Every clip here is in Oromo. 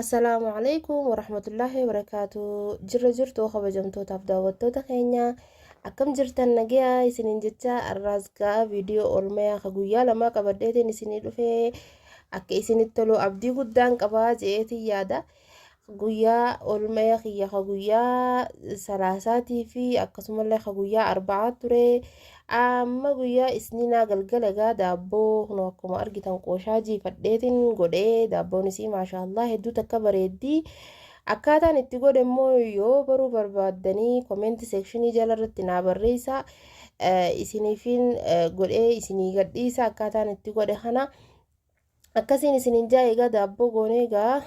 Assalaamu alaikum warahmatullaahi wabarakaatu. Jirra jirtu kabajamtootaaf daawwattoota keenya, akkam jirtan? Nagayaa isiniin jecha. Arraas gaa viidiyoo oolmayaa ka guyyaa lamaa qabadheetiin isinii dhufee akka isinitti tolu abdii guddaan qabaa je'eetiin yaada. Guyyaa oolmaya kiyya ka guyyaa salaasaatii fi akkasumallee ka guyyaa arba'aa ture. Amma guyyaa isniinaa galgala egaa daabboo kunoo akkuma argitan qooshaa jiifadheetiin godhee, daabboon isii maashaallah hedduu takka bareeddii. Akkaataan itti godhe immoo yoo baruu barbaaddanii comment section jala irratti naa barreessaa, isiniifin godhee isinii gadhiisa akkaataan itti godhe kana. Akkasiin isiniin jaa. Egaa daabboo goonee egaa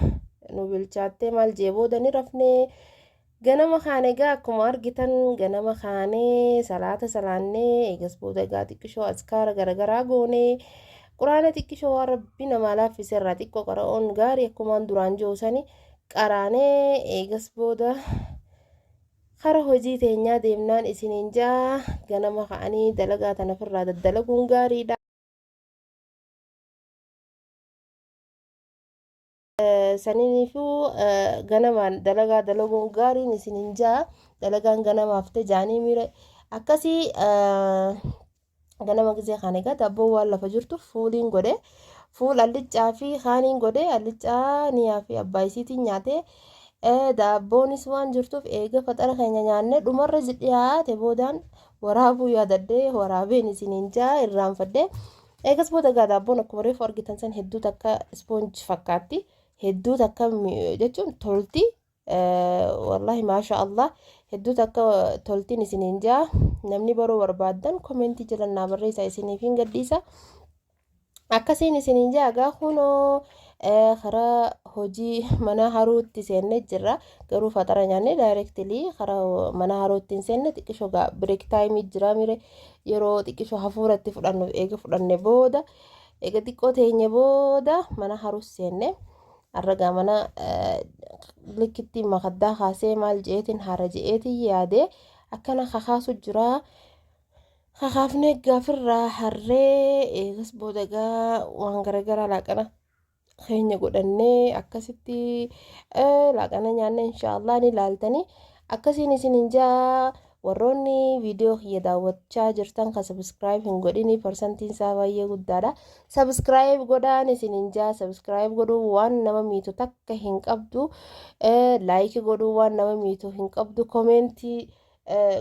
nu bilchaattee maal jee booda ni rafnee. Ganama kaane egaa akkuma argitan ganama kaanee salaata salaannee, eegas booda egaa xiqqishoo askaara garagaraa goonee, quraana xiqqishoo waan rabbi namaa laaffise irraa xiqqoo qara'uun gaarii, akkumaan duraan jiru sani qaraanee, eegas booda kara hojii teenyaa deemnaan isiniin jaa. Ganama ka'anii dalagaa tana ofirraa daddalaguun gaariidha. Saniniifuu ganamaan dalagaa dalaguun gaariin isiniin jaa. Dalagaan ganamaaf ta'e jaanii miira akkasii. Ganama gisee kana egaa daabboo waan lafa jirtu fuuliin godhe, fuul alliccaa fi kaaniin godhe, alliccaa niyaa fi abbaa isiitiin nyaate. Daabboonis waan jirtuuf eega faxara keenya nyaanne dhumarra dhiyaate boodaan waraabuu yaadadhee waraabeen isiniin jaa, irraanfadhe. Eegas booda egaa daabboon akkuma reefu argitan san hedduu takka ispoonji fakkaatti. Hedduu takka jechuun tolti. Wallahi maasha Allah hedduu takka toltiin isiniin jaa. Namni baruu barbaaddan komentii jala naa barreessaa, isiniif hin gadhiisa. Akkasiin isiniin jaa. Egaa kunoo karaa hojii mana haruutti seennee jirra. Garuu faxara nyaannee directly karaa mana haruutti hin seenne. Xiqqishoo gaa break time jira mire, yeroo xiqqishoo hafuura itti fudhannu eega fudhanne booda, eega xiqqoo teenye booda mana haruus seenne. Har'a gaa mana likkitti makaddaa kaasee maal je'eetiin hara je'eetiin yaade akkana kakaasu jira. Kakaafnee gaafirraa harree, eegas booda gaa waan garagaraa laaqana keenya godhannee akkasitti laaqana nyaanne. Inshaallah ni laaltanii. Akkasiin isin jaa. Warroonni viidiyoo kiyya daawwachaa jirtan kan subscribe hin godhini, parsantiin isaa baay'ee guddaadha, subscribe godhaan isin jaa. Subscribe godhuu waan nama miitu takka hin qabdu, like godhuu waan nama miitu hin qabdu, komentii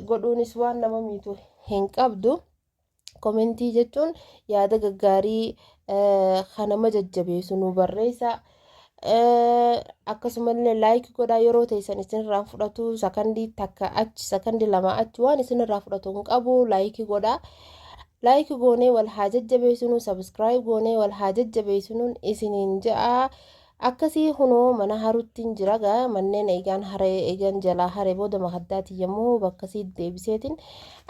godhuunis waan nama miitu hin qabdu. Komentii jechuun yaada gaggaarii kan nama jajjabeessu nu barreessa. Akkasumallee like godhaa. Yeroo teessan isinirraa fudhatu, sakandii takka achi, sakandii lama achi waan isinirraa fudhatu hin qabu. Like godhaa. Like goonee wal haa jajjabeessinu, subscribe goonee wal haa jajjabeessinuun isiniin ja'a. Akkasii kunoo mana haruttiin jira gaa. Manneen eegaan haree, eegan jalaa haree booda makaddaati yommuu bakkasii deebiseetiin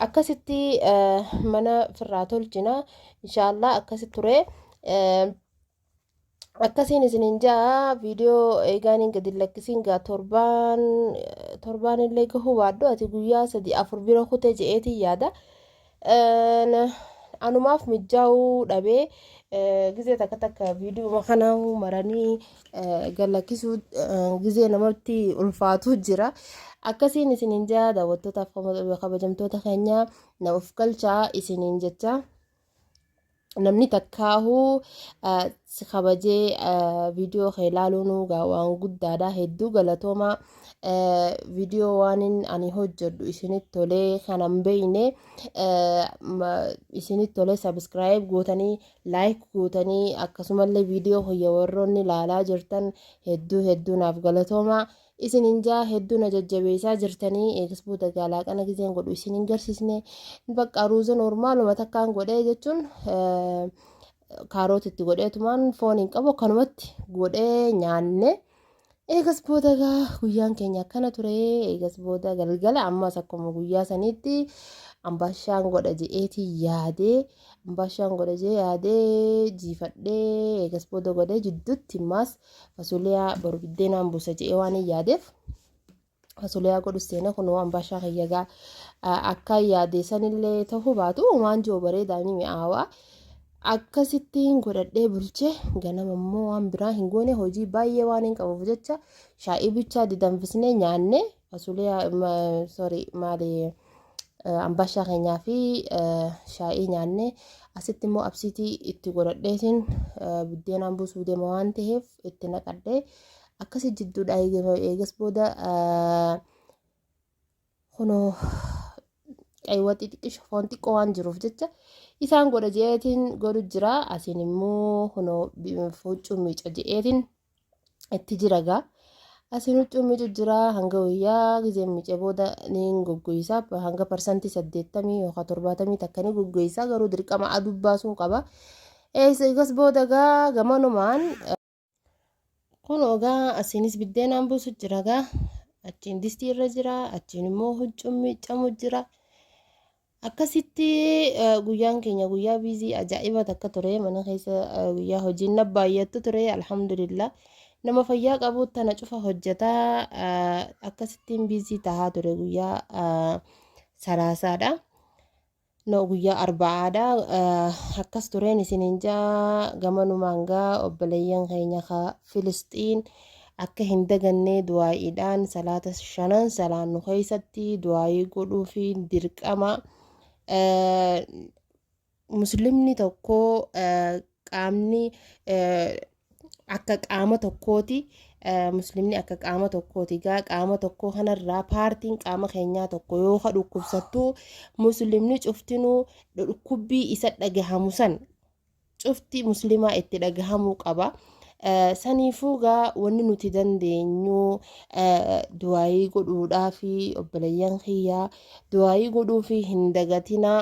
akkasitti mana firraa tolchina inshaallah. Akkasi ture. Akkasiin isiniin ja'a. Viidiyoo eegaan gadi lakkisiin gaa torbaan torbaan illee gahuu baadhu, ati guyyaa sadii afur bira kutee je'eetiin yaada. Anumaaf mijaa'uu dhabee gizee takka takka viidiyoo kana maranii galakkisuu gizee namatti ulfaatu jira. Akkasiin isiniin jaa. Daawwattootaaf kabajamtoota keenya, na of galchaa isiniin jecha. Namni takkaahuu si kabajee viidiyoo kee ilaaluun waan guddaadha. Hedduu galatoomaa. Viidiyoo waan ani hojjedhu isinitti tolee kanan beeyne isinitti tolee subscribe gootanii, like gootanii, akkasumallee viidiyoo kiyya warroonni ilaalaa jirtan hedduu hedduu naaf galatoomaa isinin jaa. Hedduu na jajjabeessaa jirtanii. Eegas booda laaqana gizeen godhu isin hin garsiisne. Bakka ruuza normaaluma takkaan godhee jechuun kaaroot itti godheetumaan foon hin qabu akkanumatti godhee nyaanne. Eegas booda gaa guyyaan keenya akkana ture. Eegas booda galgala ammas akkuma guyyaa saniitti ambaashaan godha je'eetii yaadee, ambaashaan godha je'ee yaadee jiifadhee, eegas booda godhee jidduutti ammaas fasuliyaa boru biddeenaan buusa je'ee waan hin yaadeef fasuliyaa godhu seena. Kunoo ambaashaa kiyya gaa akka yaade sanillee ta'uu baatu waan jiru bareedaa ni mi'aawaa. Akkasittiin godhadhee bulche. Ganama immoo waan biraa hin goone, hojii baay'ee waan hin qabuuf jecha shaa'ii bichaa didanfisnee nyaanne. Fasuulee, sorry, maali, ambaashaa keenyaa fi shaa'ii nyaanne. Asitti immoo absiitii itti godhadheetiin buddeenaan buusuu deema waan ta'eef itti naqadhee akkasi jidduudha. Eegas booda kunoo qaywaxii xiqqisho foon xiqqoo waan jiruuf jecha isaan godha je'eetiin godhu jira. Asiin immoo kunoo huccuu miica je'eetiin itti jira gaa. Asiin huccuu miicu jira. Hanga guyyaa gizeen miicee booda ni goggoysa, hanga 80% yookaan 70 takka ni goggoysa, garuu dirqama aduu baasuu qaba. Eegas booda gaa gamanumaan kun ogaa asiinis biddeenaan buusu jira gaa. Achiin distii irra jira, achiin immoo huccuun miicamu jira. Akkasitti guyyaan keenya guyyaa busy ajaa'iba takka ture. Mana keessa guyyaa hojiin na baay'attu ture. Alhamdulillah, nama fayyaa qabu tana cufa hojjetaa. Akkasittiin busy tahaa ture guyyaa Salaasaadha. No, guyyaa Arba'aadha. Akkas tureen isiniin jaa. Gamanumaan gaa obboleeyyan keenya ka Filisxiin akka hin dagannee du'aa'iidhaan salaata shanan salaannu keessatti du'aa'ii godhuu fi dirqama. Muslimni tokko qaamni akka qaama tokkooti. Muslimni akka qaama tokkooti gaa. Qaama tokko kanarraa paartiin qaama keenyaa tokko yoo ka dhukkubsattu, muslimni cuftinuu dhukkubbii isa dhagahamu san cufti muslimaa itti dhagahamuu qaba. Saniifuu gaa wanni nuti dandeenyu du'aayii godhuudhaa fi obboleeyyan kiyyaa du'aayii godhuu fi hin dagatinaa.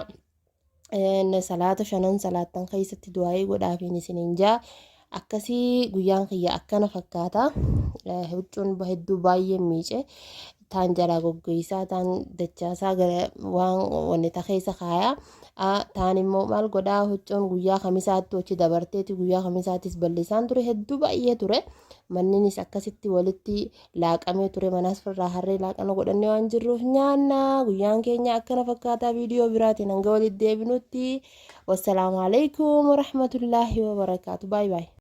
Salaata shanan salaattan keessatti du'aayii godhaafiin isiniin jaa. Akkasii guyyaan kiyya akkana fakkaata. Huccuun hedduu baay'ee miice, taan jalaa goggoysaa, taan dachaasaa gara waan wanni ta keessa kaayaa, taan immoo maal godhaa. Huccuun guyyaa Kamisaatti hojii dabarteeti, guyyaa Kamisaattis bal'isaan ture, hedduu baay'ee ture. Manninis akkasitti walitti laaqamee ture. Manaas firraa harree laaqana godhannee waan jirruuf nyaanna. Guyyaan keenya akkana fakkaataa. Viidiyoo biraatiin hanga walitti deebinutti, wassalaamu alaikum warahmatullaahi wabarakaatu. Baay baay.